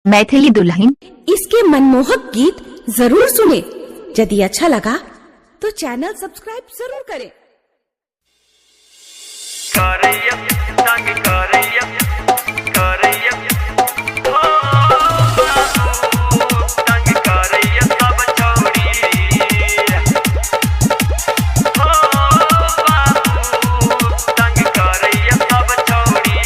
मैथिली दुल्हन। इसके मनमोहक गीत जरूर सुने। यदि अच्छा लगा तो चैनल सब्सक्राइब जरूर करें। करैया तंग करैया करैया हो बाबू तंग करैया सब छौड़ी हो बाबू तंग करैया सब छौड़ी।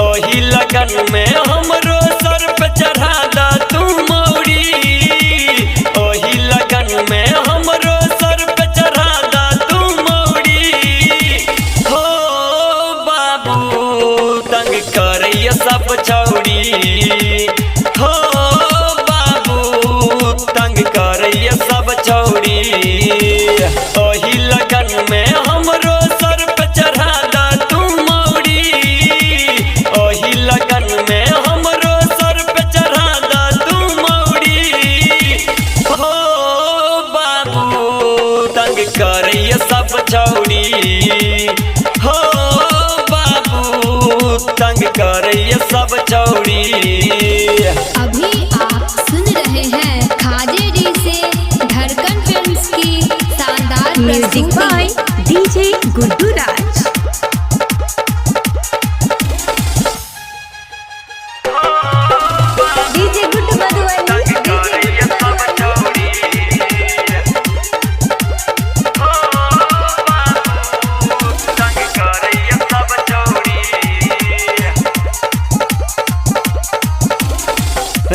ओही लगन में हमरो सर पे चढ़ा दा तू मौरी। ओही लगन में हमरो सर पे चढ़ा दा तू मौरी। हो बाबू तंग करैया सब छौड़ी। हो बाबू तंग करैया सब छौड़ी। ओही लगन में हमरो सर पे चढ़ा दा तू मौरी। ओही लगन में हमरो सर पे चढ़ा दा तू मौरी। हो बाबू तंग करैया सब छौड़ी। हो बाबू तंग करैया सब छौड़ी। अभी आप सुन रहे हैं खाजेडी से धड़कन फिल्म्स की शानदार म्यूजिक प्रस्तुति। By DJ Guddu Raj. DJ Guddu Madhubani. तंग डीजे करैया गुड्डू सब मधुबनी। छौड़ी हो बाबू तंग करैया सब छौड़ी।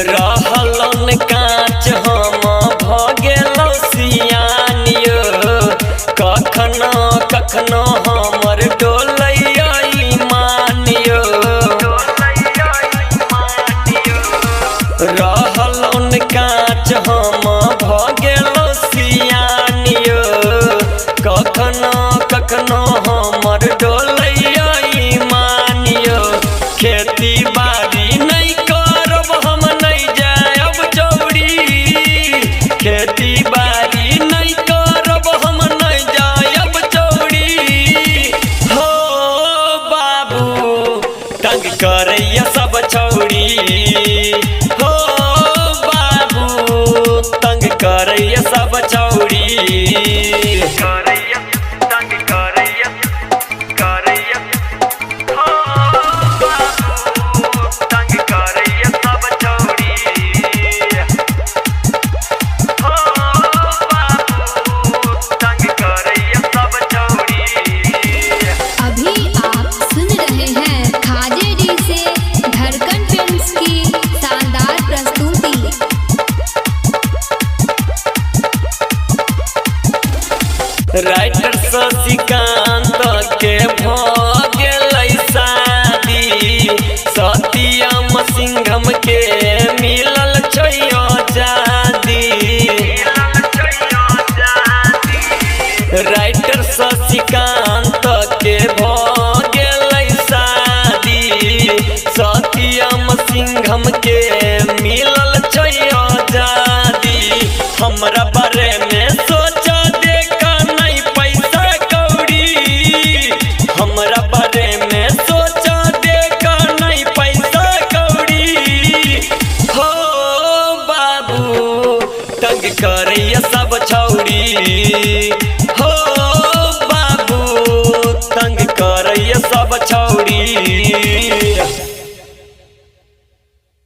रहलन काँच हम भ गेलौ सियान यो। कखनो कखनो हमर डोलैया ईमान यो। रहलन काँच हम भ गेलौ सियान यो। कखनो कखनो हमर डोलैया ईमान यो। खेती बाड़ी नहीं करब हम नहीं जायब चौड़ी। खेती बाड़ी नहीं करब हम नहीं जायब चौड़ी। हो बाबू तंग करैया सब छौड़ी। हो बाबू तंग करैया सब छौड़ी। करैया तंग करैया करैया हो बाबू तंग करैया सब छौड़ी हो बाबू तंग करैया सब छौड़ी। अभी आप सुन रहे हैं खाजेडी से धड़कन फिल्म्स की शानदार प्रस्तुति। राइटर शशिकांत के भ गेलै शादी। सत्यम सिंघम के मिलल छै आजादी। राइटर शशिकांत के भ गेलै शादी। सत्यम सिंघम के मिलल छै आजादी। हमरा बारे में सोच देखा नहीं पैसा कौड़ी। हमरा बारे में सोच देखा नहीं पैसा कौड़ी। हो बाबू तंग करैया सब छौड़ी। हो बाबू तंग करैया सब छौड़ी।